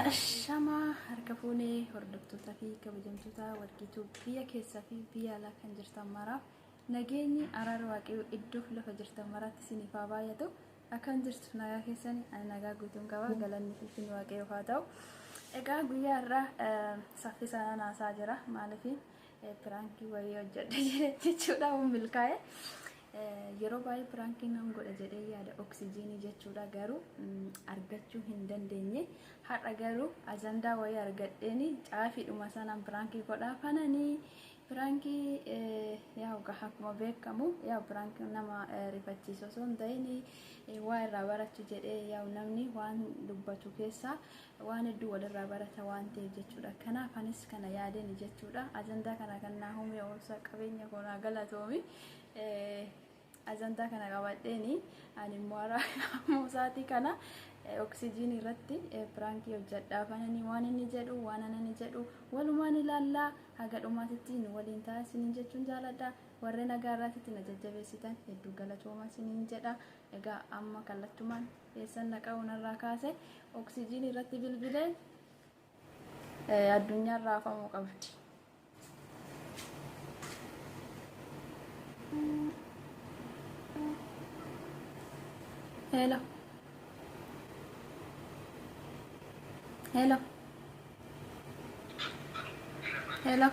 Ashamaa harka fuunee hordoftootaa fi kabajamtoota warqiituu biyya keessaa fi biyya alaa kan jirtan maraaf nageenyi araara waaqayyoo iddoo fi lafa jirtan maraatti isiniif haa baay'atu. Akkam jirtu nagaa keessani ani nagaa guutuun qaba galanni fi ulfinni waaqayyoof haa ta'u. Egaa guyyaa har'aa saffisaan haasaa jira maaliif piraankii wayii hojjedhe jechuudha milkaa'e. Yeroo baay'ee piraankii nan godha jedhee yaada oksijiinii jechuudha garuu argachuu hin dandeenye. Har'a garuu ajandaa wayii argadheeni caafiidhuma sanaan piraankii godhaa fananii piraankii yaa'u gaha akkuma beekamu yaa'u piraankii nama rifachiisu osoo hin ta'in waa irraa barachuu jedhee yaa'u namni waan dubbatu keessaa waan hedduu walirraa barata waan ta'eef jechuudha. Kanaaf anis kana yaadeen jechuudha. Ajandaa kana kan naa uume obsa qabeenya koo naa galatoomi. Ajandaa kana qabadheeni ani immoo moosaatii kana oksijiinii irratti piraankii hojjedhaa fananii waan inni jedhu waan anani jedhu walumaan ilaallaa haga dhumaatitti nu waliin ta'a isiniin jechuun jaaladha. Warreen haga har'aatitti na jajjabeessitan hedduu galatooma isiniin jedha. Egaa amma kallattumaan eessan naqa'u narraa kaase oksijiinii irratti bilbilee addunyaan raafamuu qabdi. Hello. Hello. Hello.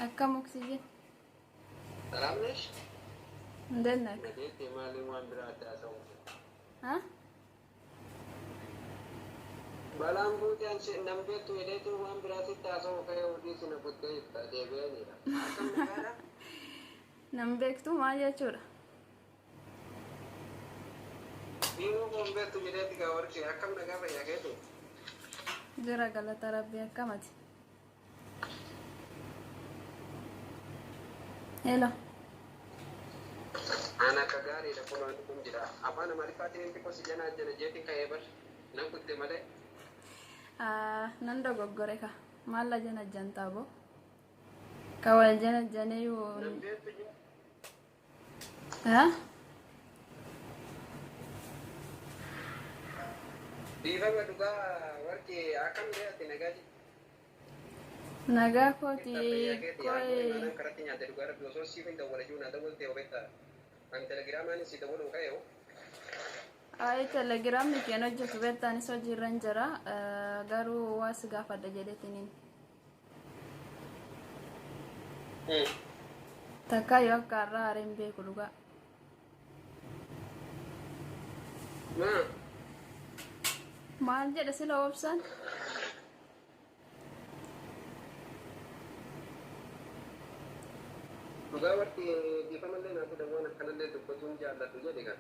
Akkam oksijiin? Salaam nesh? እንዴት ነህ? Nageetti maaliin waan biraa adda haasa'u? ها? Balaan buutee an nan beektu jedheetu waan biraa sitti haasa'u ka'ee hojii si na kuttee jirta deebi'aniidha. Akkam nagaadha? Nan beektu maal jechuudha? Biiroo koo hin beektu jedheetti gaa warqee akkam nagaa fayyaa keetu? Jira galata rabbii akkamati? Hello. An akka gaariidha kunoo inni kun jira. Afaan Amaariffaatiin inni xiqqoo si janaa jana jeetiin ka'ee bar nan kutte malee. Nan dogoggore ka. Maal la jana jantaa boo? Ka wal jana janeeyuu. Nan beektu jee. Ha? Dhiifama dhugaa warqee akkam re'ate nagaa Nagaa kooti jirta fayyaa keeti yaa qoy imaanaan karatti nyaate dhugaa rabbi osoo siif hin dawwala jiru naa dawwalte obeetta ani telegiraamaanis si dawwaluu ka'e hoo. Ayi telegiraamni keen hojjetu beektaa anis hojiirra hin jira garuu waa si gaafadha jedheetiniin. Takkaa yoo akka har'aa aaree hin beeku dhugaa. Maa? Maal jedha sila obsaan? Dhugaa warti dhiifamallee naa godhan waan akkanallee dubbatuun jaalladhu jedhe gaa.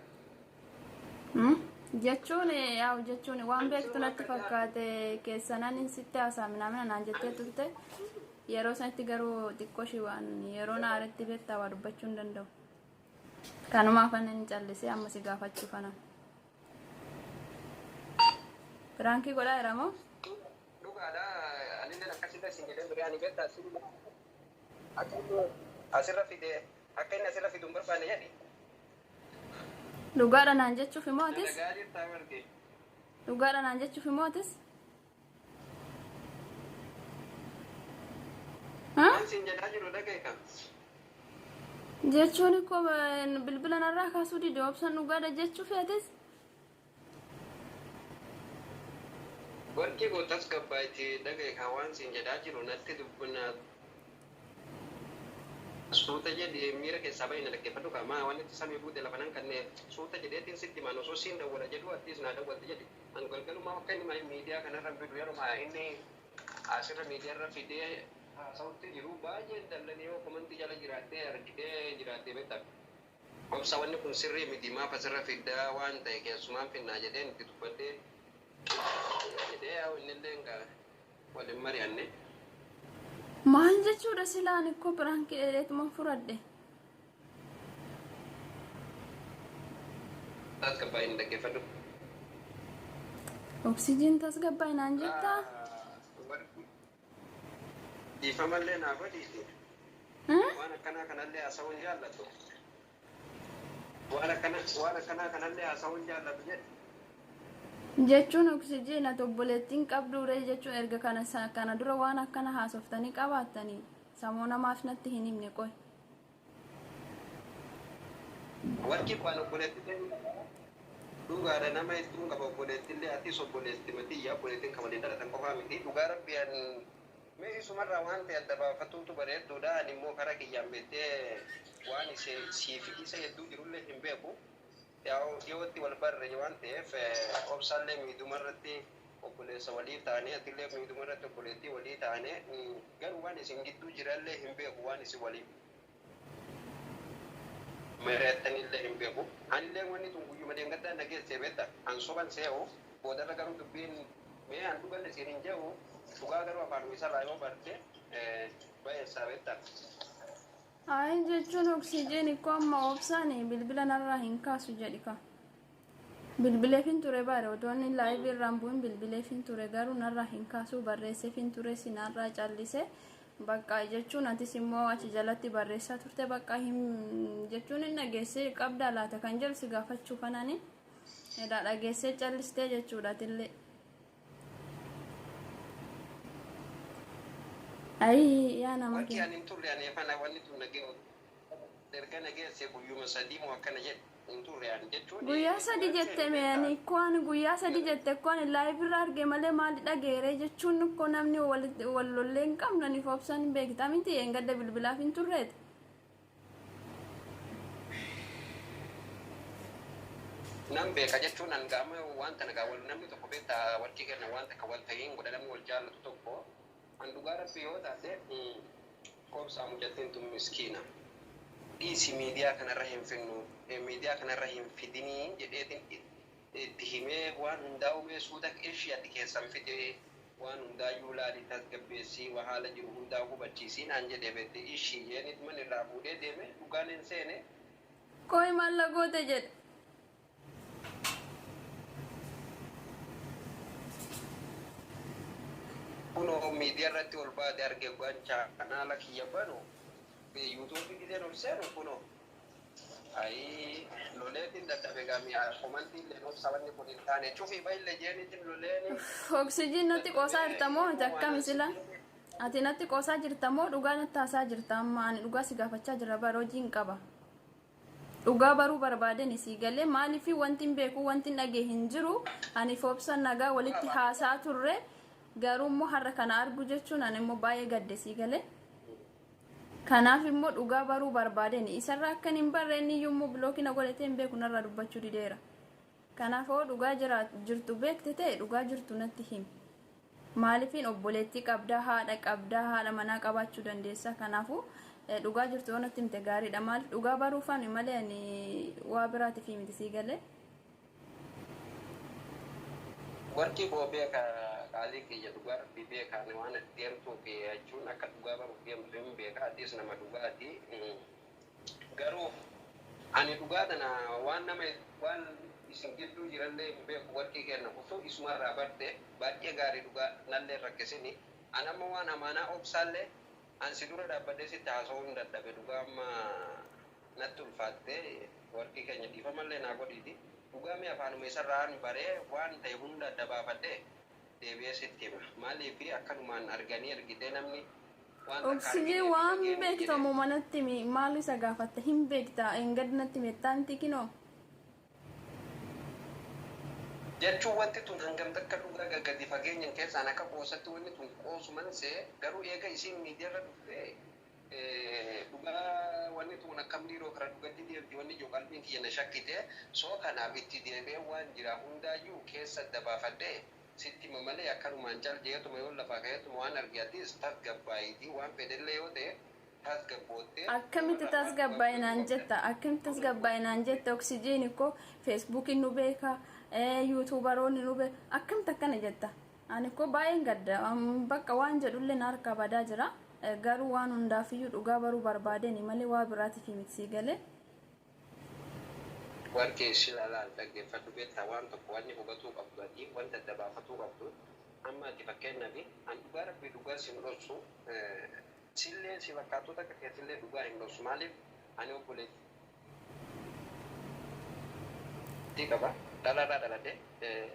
Jechuun yaa'u jechuun waan Ani beektu siluma natti akka fakkaate keessanaan sitti haasaa minaamina naan jettee turte yeroo sanitti garuu xiqqoo ishii waan yeroo na aaretti beektaa waa dubbachuu hin danda'u. Kanumaaf anan callisee amma si gaafachuu kana. Piraankii godhaa jira moo? Dhugaadha anilleen akkasirra isin jedhee ture ani beektaa siluma akka inni asirra fide akka inni asirra fidu hin barbaanne jedhi. Dhugaadha naan jechuuf immoo atis? Dalagaa jirtaa marge. Dhugaadha naan jechuuf immoo atis? Waan siin jedhaa jiru dhaga'i kan. Jechuun koo bilbila narraa kaasuu dide obsan dhugaadha jechuu feetes. Warqii koo tasgabbaa'iti dhaga'i kan waan siin jedhaa jiru natti dubbina suuta jedhi miira keessaa bahi na dhaggeeffadhu kaa maa wanni itti samii buute lafa nan kanne suuta jedheetiin sitti himaan osoo siin dawwala jedhuu attiis naa dawwalte jedhi an galgalumaa akka inni miidiyaa kanarra hin fidu yeruma inni asirra miidiyaarra fidee haasa'utti jiru baay'een dallanii yoo komantii jala jiraattee argitee jiraattee beektaa obsa wanni kun sirrii miti maaf asirra fiddaa waan ta'e keessumaan finnaa jedheen itti dubbadhee jedhee yaa innillee egaa waliin mari'anne. Maal jechuudha silaa ani koo piraankii dheereetuma furadhe. Tasgabbaa'in dhaggeeffadhu. Oksijiin tasgabbaa'e naan jettaa? Dhiifamallee naa godhiiti. Waan akkanaa kanallee haasa'uun jaalladhu. Waan akkana waan akkanaa kanallee haasa'uun jaalladhu jedhe. Jechuun oksijiin ati obboleettiin qabduure jechuun erga kana kana dura waan akkana haasoftanii qabaattanii sammuu namaaf natti hin himne qoy. Warqii waan obboleetti dhugaadha nama hedduun qaba obboleettillee atis obboleetti matiyya obboleettiin kan waliin dhalatan qofaa miti dhugaa rabbi an mee isumarraa waan ta'e adda baafatuutu bareedduudha ani immoo karaa kiyyaan beektee waan isee siif isa hedduu jirullee hin beeku dhiyootti wal barre waan ta'eef obsaallee miidhumarratti obboleessa walii taane atillee miidhumarratti obboleettii walii taane garuu waan isin gidduu jirallee hin beeku waan isin walii mari'attanillee hin beeku. Anillee wanni tun guyyuma deemgaddaa nageessee beekta. An soban se'u boodarra garuu dubbiin mee an dhugalle siin hin jedhu dhugaa garuu afaan isarraa yoo barte bayeessaa beekta. Ayi jechuun oksijiin ikkoo amma obsaan bilbila narraa hin kaasu jedhi ka. Bilbileef hin ture bare otoo inni live irraan bu'in bilbileef hin ture garuu narraa hin kaasu barreesseef hin ture sinarraa callise bakka jechuun atis immoo achi jalatti barreessaa turte bakka hin jechuun hin dhageessee qabdaa laata kan jedhu si gaafachuu kanani edhaa dhageessee callistee jechuudha atillee. Ayi yaa nama Wanti keenya. ani hin turre ani afaan wanni tun nagee erga nageesse guyyuma sadii moo akkana jedhe hin turre ani jechuun. Guyyaa sadi jette meeni koo ani guyyaa sadi jette koo ani live irra arge malee maali dhageere jechuun koo namni wal lollee hin qabnu ani foobsaan hin beekta miti engadda bilbilaaf hin turreeti. Nan beeka jechuun an gaama wanta nagaa wal namni tokko beektaa warqii kenna waan takka wal ta'iin godha namni wal jaallatu tokko an dhugaa rabbi yoo taate qoobsaa mucattiin tun miskiina. Dhiisi miidiyaa kanarra hin finnu miidiyaa kanarra hin fidinii jedheetiin itti himee waan hundaa umee suuta ishii ati keessan fide waan hundaayyuu laali tasgabbeessii waa haala jiru hundaa hubachiisii naan jedhee beekte ishii jeenit man irraa fuudhee deeme dhugaan hin seene. Kooyi maal goote jedhe. Kunoo miidiyaa irratti ol baate arge gancha kanaala kiyya banu yuutuubii giseen ol seenu kunoo ayii loleetiin dadhabe gaami komantii illee obsa wanni kun hin taane cufii baay'illee jeenitiin loleeni. Oksijiin natti qoosaa jirta moo ati akkami sila? Ati natti qoosaa jirta moo dhugaa natti haasaa jirta amma ani dhugaa si gaafachaa jira bara hojiin qaba. Dhugaa baruu barbaaden si galee maaliif wanti hin beeku wanti hin dhagee hin jiru ani foobsan nagaa walitti haasaa turre garuu immoo har'a kana argu jechuun ani immoo baay'ee gadde si galee. Kanaaf immoo dhugaa baruu barbaaden isarraa akkan hin barre inni iyyuu immoo block na godhatee hin beeku narraa dubbachuu dideera. Kanaaf hoo dhugaa jirtu beekte ta'e dhugaa jirtu natti himi. Maaliifin obboleettii qabdaa haadha qabdaa haadha manaa qabaachuu dandeessa kanaafuu dhugaa jirtu yoo natti himte gaariidha maaliif dhugaa baruufaan malee ani waa biraatiif miti sii galee. Warqii koo beeka qaalii kiyya dhugaa rabbii beeka ani waan deemtuu fi jechuun akka dhugaa baruuf deemtu hin beeka atis nama dhugaati. Garuu ani dhugaa tana waan nama waan isin gidduu jirallee hin beeku warqii kenna osoo isumarraa barte baay'ee gaarii dhugaa nallee rakkisini. An amma waan amaanaa obsaallee an si dura dhaabbadhee sitti haasa'uu hin dadhabe dhugaa amma natti ulfaatte warqii keenya dhiifamallee naa godhiiti. Dhugaa mee afaanuma isarraan baree waan ta'e hunda adda baafadhee deebi'ee sitti hima. Maaliif akkanumaan arganii argitee namni waan takka Oksijii argine waan dhageenye beektamu manatti himi maal isa gaafatte hin beekta hin gad natti himettaa miti kinoo. Jechuun wanti tun hangam takka dhugaa gadi fageenyan keessaan akka qoosatti wanni tun qoosuman see garuu eega isiin miidiyaarra dhuftee dhugaa wanni tun akkam dhiiroo kara dhugatti deemti wanni ijoo qalbiin kiyya na shakkite soo kanaaf itti deebi'ee waan jira hundaayyuu keessa adda baafadhee sitti hima malee akkanumaan cal jeetuma yoo lafaa ka'eetuma waan arge atis tasgabbaayitii waan fedhellee yoo ta'e tasgabboottee. Akkamitti tasgabbaa'inaan jetta akkamitti tasgabbaa'inaan jetta oksijiin koo feesbuukiin nu beeka yuutuubaroonni nu beeka akkamitti akkana jetta ani koo baay'een gadda bakka waan jedhullee na harkaa badaa jira garuu waan hundaafiyyuu dhugaa baruu barbaadeni malee waa biraatiif miti sii galee. Warqee ishee ilaalaan dhaggeeffadhu beektaa waan tokko wanni hubatuu qabdu ati wanta adda baafatuu qabdu amma ati fakkeenyaaf an dhugaa rabbii dhugaa sin dhoksu sillee si fakkaatota akka keetillee dhugaa hin dhoksu maaliif ani obboleettii qaba. Dhalarraa dhalate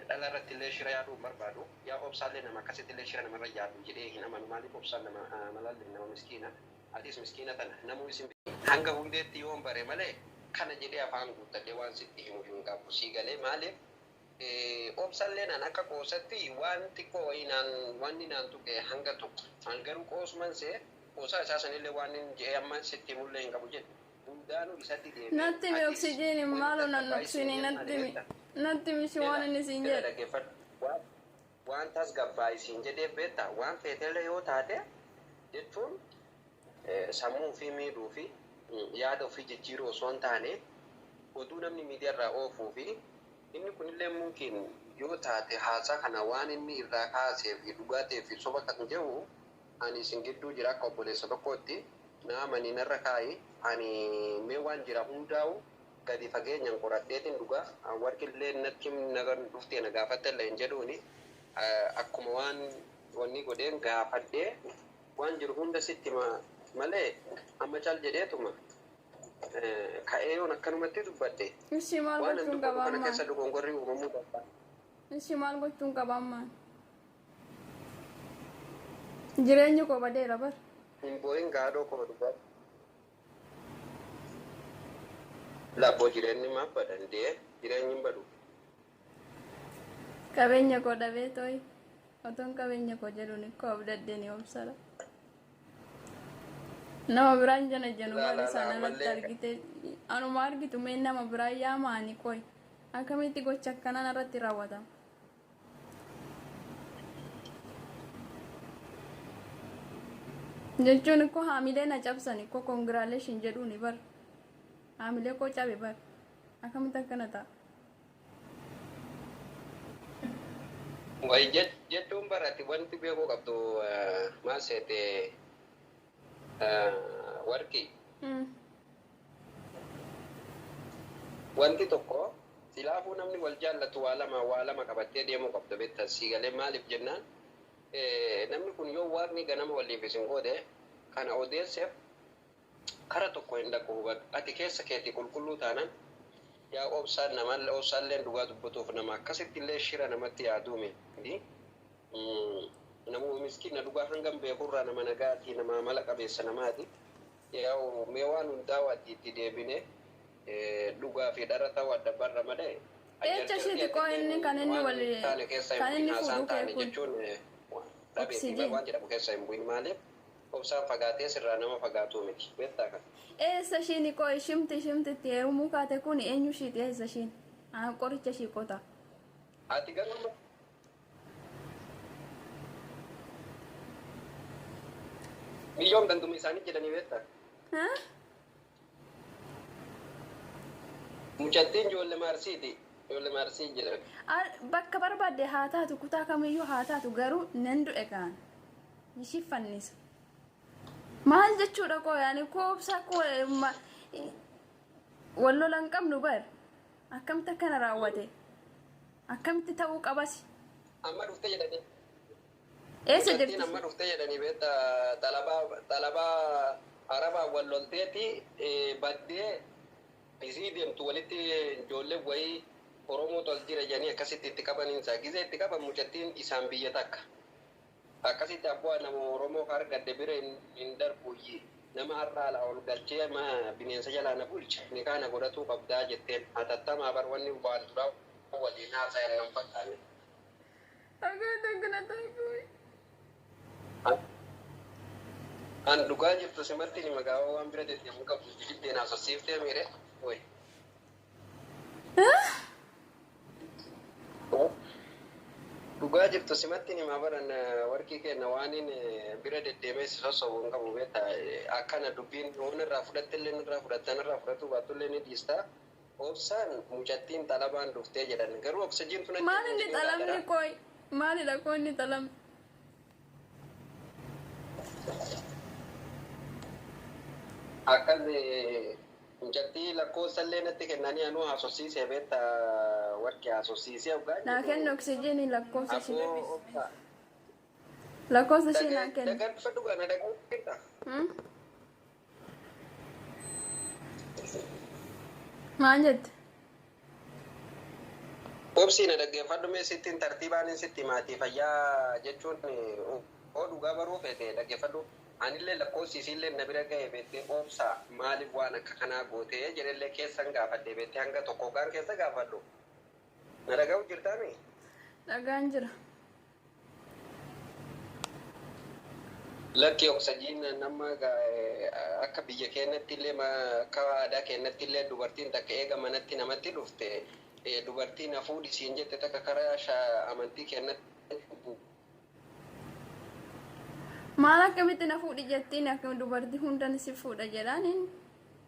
dhala irratti illee shira yaaduu hin barbaadu. Yaa obsaallee nama akkasitti illee shira namarra yaadu jedhee hin amanu. Maaliif obsaan nama malaallee nama miskiina. Atis miskiina tana namuu isin hanga hundeetti yoon bare malee kana jedhee afaan guuttadhee waan sitti himu hin qabu. Sii galee maaliif obsallee naan akka qoosatti waan xiqqoo wayii naan wanni naan tuqe hanga tokko. An garuu qoosuman see qoosaa isaa sanillee waan inni jedhee amma sitti himullee hin qabu jedhe. Hundaanuu isatti deebi'e. Natti himi Atis oksijiini wanni maaloo nan tasgabbaa'ii siin dhoksinii jedhe natti maali himi. beektaa? Natti himi si waan inni siin Jala jedhe. dhaggeeffadhu. Waan tasgabbaa'ii siin jedhee beektaa waan feetellee yoo taate jechuun sammuu ofii miidhuu fi yaada ofii jijjiiruu osoo hin taane oduu namni miidiyaarraa oofuu fi inni kunillee mumkin yoo taate haasaa kana waan inni irraa kaasee fi dhugaa ta'ee fi soba kan jedhu ani isin gidduu jira akka obboleessa tokkootti na amanii narra kaa'i ani mee waan jira hundaa'u gadi fageenyaan qoradheetiin dhugaa warqillee natti dhuftee na gaafatte illee hin jedhuuni akkuma waan wanni godheen gaafadhee waan jiru hunda sitti malee amma cal jedheetuma ka'ee yoon akkanumatti dubbadhe Ishii maal waan an gochuun dubbadhu qaba kana ammaan? keessa dogongorri uumamuu danda'a. Ishii maal gochuun qaba ammaan? Jireenyi koo badeera bar. Hin boo'in gaadhoo koo dhugaa. Labboo jireenyi maaf badan dee jireenyi hin badu. Qabeenya koo dhabee tooyi. Otoon qabeenya koo jedhuun koo abdadde ni obsala. Nama biraan jana janu Laa waan laa isaan laa alatti ammallee argite anuma argitu mee nama biraan yaamaani qoy. Akkamitti gocha akkanaan irratti raawwatama? Jechuun koo haamilee na cabsani koo congratulation jedhuuni bar. Haamilee koo cabe bar. Akkamitti akkana ta'a? Wayi jechuun barati wanti beekuu qabdu maal seete warqii wanti tokko silaafuu namni wal jaallatu waa lama qabattee deemuu qabda beekta sii galee maaliif jennaan namni kun yoo waaqni ganama waliif isin godhe kana odeesseef kara tokko hin dhaqu hubadhu ati keessa keetii qulqulluu taanan yaa obsaan nama obsaalleen dhugaa dubbatuuf nama akkasitti illee shira namatti yaaduu miti. Namuu miskiina dhugaa hangam beekurraa nama nagaatii nama amala qabeessa namaati. Yaa mee waan hundaa waatti itti deebine dhugaa fi dhara ta'uu adda barra malee. Echa isheeti qoo inni kan inni Waan wal taane keessa hin kan bu'in inni haasaan fuudhuu taane kee kun jechuun dhabee fi oksijiin. waan jedhamu keessa hin bu'in maaliif obsaan fagaatee sirraa nama fagaatuu miti beektaa kan. Eessa ishiin qoo ishimti ishimti itti heerumuu kaate kun eenyu ishiiti eessa ishiin? Aan qoricha ishii qota. Ati garuu biyyoon ganduma isaanii jedhanii beektaa? Ha? Mucattiin ijoollee maarsiiti. Ijoollee maarsii jedhan. Bakka barbaadde haa taatu kutaa kamiyyuu haa taatu garuu nan du'e kaan. Ishii fannisa. Maal jechuudha koo yaani koo obsaa koo wal lola hin qabnu bar. Akkamitti akkana raawwate? Akkamitti ta'uu qabas? Amma dhufte jedhanii. Eessa Mucattiin jirti? amma dhufte jedhanii beektaa xalabaa arabaa wal lolteeti baddee isii deemtu walitti ijoollee wayii Oromootu as jira jedhanii akkasitti itti qabaniinsa. Gizee itti qaban mucattiin isaan biyya takka. Akkasitti abbaa nama Oromoo ka argadde bira hin darbuyyi. Nama har'a alaa ol galchee ma bineensa jalaa na bulche ni kana godhatuu qabdaa jetteen hatattamaa bar wanni waan duraa waliin haasayan nan fakkaanne. Akkamitti akkana ta'e? An dhugaa jirtu simatti ni maqaa waan bira deddeemuu qabdu jiddeen haasofsiiftee miire. Wayi. Dhugaa jirtu simatti ni baran warqii kenna waan inni bira deddeemee si sossobu hin qabu beektaa akkana dubbiin waan irraa fudhatte illee irraa fudhatte irraa fudhatu baattu illee ni dhiista. Obsaan mucattiin xalabaan dhuftee jedhan garuu oksijiin tun Maal inni xalamni kooy? Maalidha koo inni xalamni? Akkas mucattii lakkoofsa illee natti kennanii anuu haasofsiisee beektaa warqii haasofsiisee hoggaa Naa kennu oksijiinii lakkoofsa ishee. Aboo obsa. Lakkoofsa ishee naa kennu. Dagadfadhu kana dagadfadhu. Hmm? Maal jette? Obsii na dhaggeeffadhu mee sittiin tartiibaan sitti maatii fayyaa jechuun oo dhugaa baruu feete dhaggeeffadhu. Anillee lakkoofsi isiillee na bira ga'e beektee obsa maaliif waan akka kanaa gootee jedhellee keessan gaafadhe beektee hanga tokko gaan keessa gaafadhu. Na dhaga'u jirtaami? Dhagaan jira. Lakki oksijiin nama akka biyya keenyatti illee akka aadaa keenyatti illee dubartiin takka eega manatti namatti dhufte dubartiin na fuudhi siin jette takka karaa amantii keenyatti. Maal akkamitti na fuudhi jettiin akka dubartii hundan si fuudha jedhaan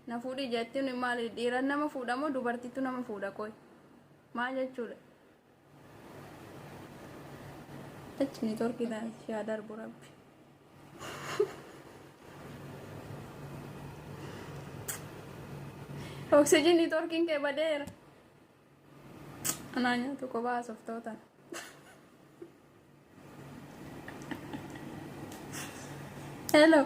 na fuudhi jettiin maali dhiira nama fuudha moo dubartiitu nama fuudha qoy maal jechuudha? Achi networkii ishee darbu rabbi. Oksijiin networkiin kee badeera. Anaa nyaatu kophaa haasoftoota. Hello.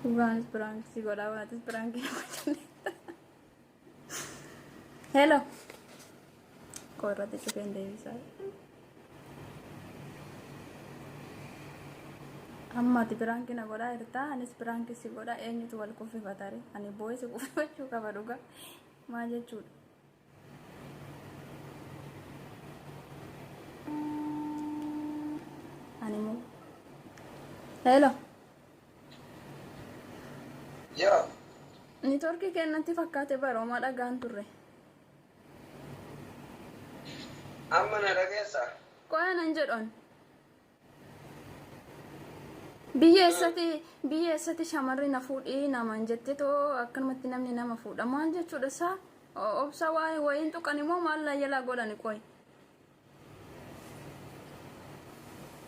Dhugaanis prankii godhaa waatis prankii nama jennee. Hello. Koo irratti cufeen deebisaa. Amma ati prankii na godhaa jirtaa anis prankii si godhaa eenyutu wal kuffifatare ani boo'ee si kuffifachuu qaba dhugaa maal jechuudha. Ani immoo. Hello. Yaa. Networkii kennatti fakkaate baroomaa dhagaan turre. Amma na dhageessa? Qoya nan jedhon. Biyya eessatti shamarri na fuudhii namaan jettee too akkanumatti namni nama fuudha maal jechuudha isaa obsa waan wayiin tuqan immoo maal na jalaa godhani qoy.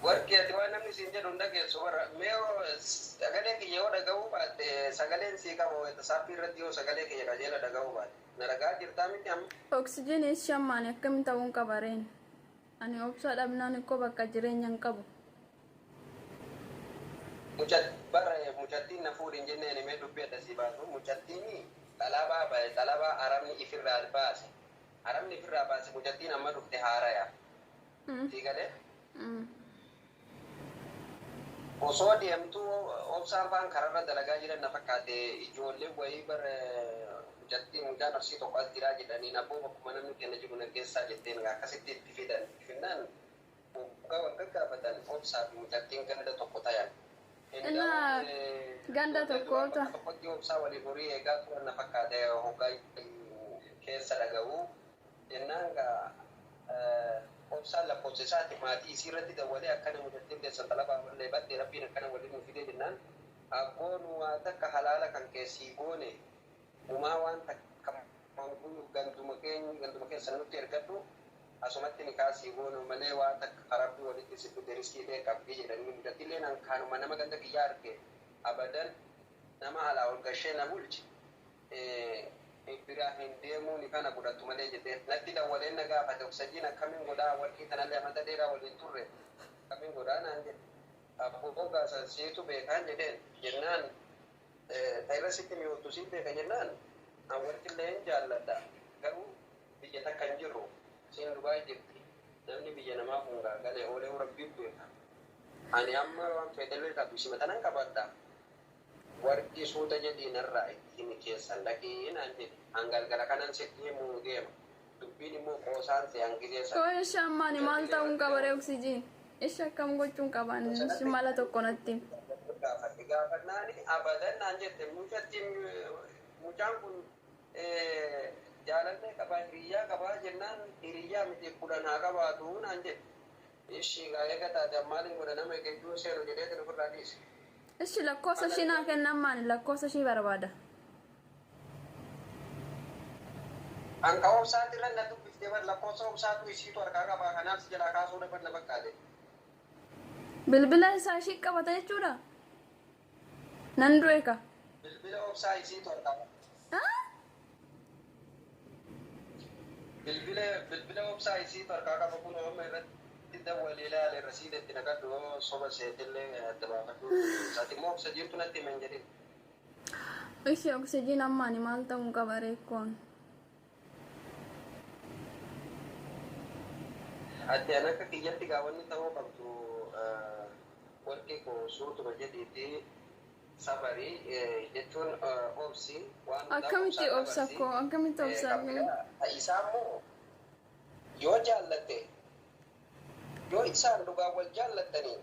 Warqii ati waan namni siin jedhu hin dhageessu bara mee sagalee kiyya yoo dhaga'uu baatte sagaleen sii qabu saaffii irratti yoo sagalee kiyya qajeela dhaga'uu baatte na dhagaa jirtaa miti amma. Oksijiinii shammaan akkam ta'uun qaba reen ani obsa dhabnaan ikkoo bakka jireenya hin qabu. Bara mucattiin na fuudhi hin jenneen mee dubbii addasii baasu mucattiin xalabaa bahe xalabaa arabni ifirraa baase arabni ifirraa baase mucattiin amma dhufte haaraya. Sii galee? Osoo deemtuu obsaan faan kararra dalagaa jiran na fakkaate ijoollee wayii bara mucattii mucaan arsii tokko as jiraa jedhanii abboo bakkuma namni kenna jiru na geessaa jetteen akkasitti itti fidan finnaan waggaa wal gaggaafatan obsaa fi mucattiin ganda tokko tayan. Innaa ganda tokko ta'a. Tokkotti obsaa waliin horii eegaa turan na fakkaate hoggaa keessa dhaga'uu jennaan gaa obsaan lakkoofsa isaati maatii isii irratti dawwalee akkana mucattiin teessan xalabaa wallee badde rabbiin akkana waliin nu fidee jennaan abboo nu waa takka halaala kan keessii goone umaa waan takka ganduma keenya ganduma keessan nutti ergadhu asumatti ni kaasii goonu malee waa takka rabbi walitti si fide riskii ta'e qabdii jedhanii mucattiillee nan kaanuma nama ganda kiyyaa arge abadan nama alaa ol gashee na bulche biraa hin deemuu ni kana godhattu malee jedhee natti dawwaleen na gaafate oksijiin akkamiin godhaa warqii tanallee amata dheeraa waliin turre akkamiin godhaa naan jedhe abboo gaasan siitu beekaan jedheen jennaan ta'irra sitti mi'oottu siin beeka jennaan an warqillee hin jaalladha garuu biyya takka hin jirru siin Dubaay jirti namni biyya namaa hungaa galee oolee rabbiin beeka ani amma waan fedhallee taatu isima tanan qabadha warqii suuta jedhii narraa itti himi keessan dhaqii naan jedhe hangalgala kanan sitti himuu deema dubbiin immoo qoosaan si hangiseessa. Koo ishee ammaani maal ta'uun qaba ree oksijiin? Ishee akkam gochuun qaban ishi mala tokko natti. Gaafadhe gaafannaani abadan naan jette mucattiin mucaan kun jaalallee qabaa hiriyyaa qabaa jennaan hiriyyaa miti 10 haa qabaatu naan jette. Ishii gaa eega taate maaliin godha nama eeggachuu seenu jedhee ofirraa dhiise. Ishi lakkoofsa ishii naa kennan maani lakkoofsa ishii barbaada. Anka obsaatti irra na dubbiftee bar lakkoofsa obsaatu isiitu harkaa qabaa kanaaf si jalaa kaasuu dhaban na fakkaate. Bilbila isaa ishii qabata jechuudha. Nan du'e ka. Bilbila obsaa isiitu harkaa qaba. Bilbila obsaa isiitu harkaa qaba kun amma irratti dawwalee ilaale rasiida itti naqadhu soba seetillee adda baafadhu. Ati immoo obsa jirtu natti himan jedhin. Ishi oksijiin ammaani maal ta'uun qaba reekkoon? Ati an akka kiyyatti gaawwanni ta'uu qabdu, warqii koo, suutuma jedhiitii sabarii jechuun obsi waan hundaa. Akkamitti obsaan obsa dabarsi. koo, akkamitti obsa? Isaa immoo yoo jaallatte, yoo isaan dhugaa wal jaallattanii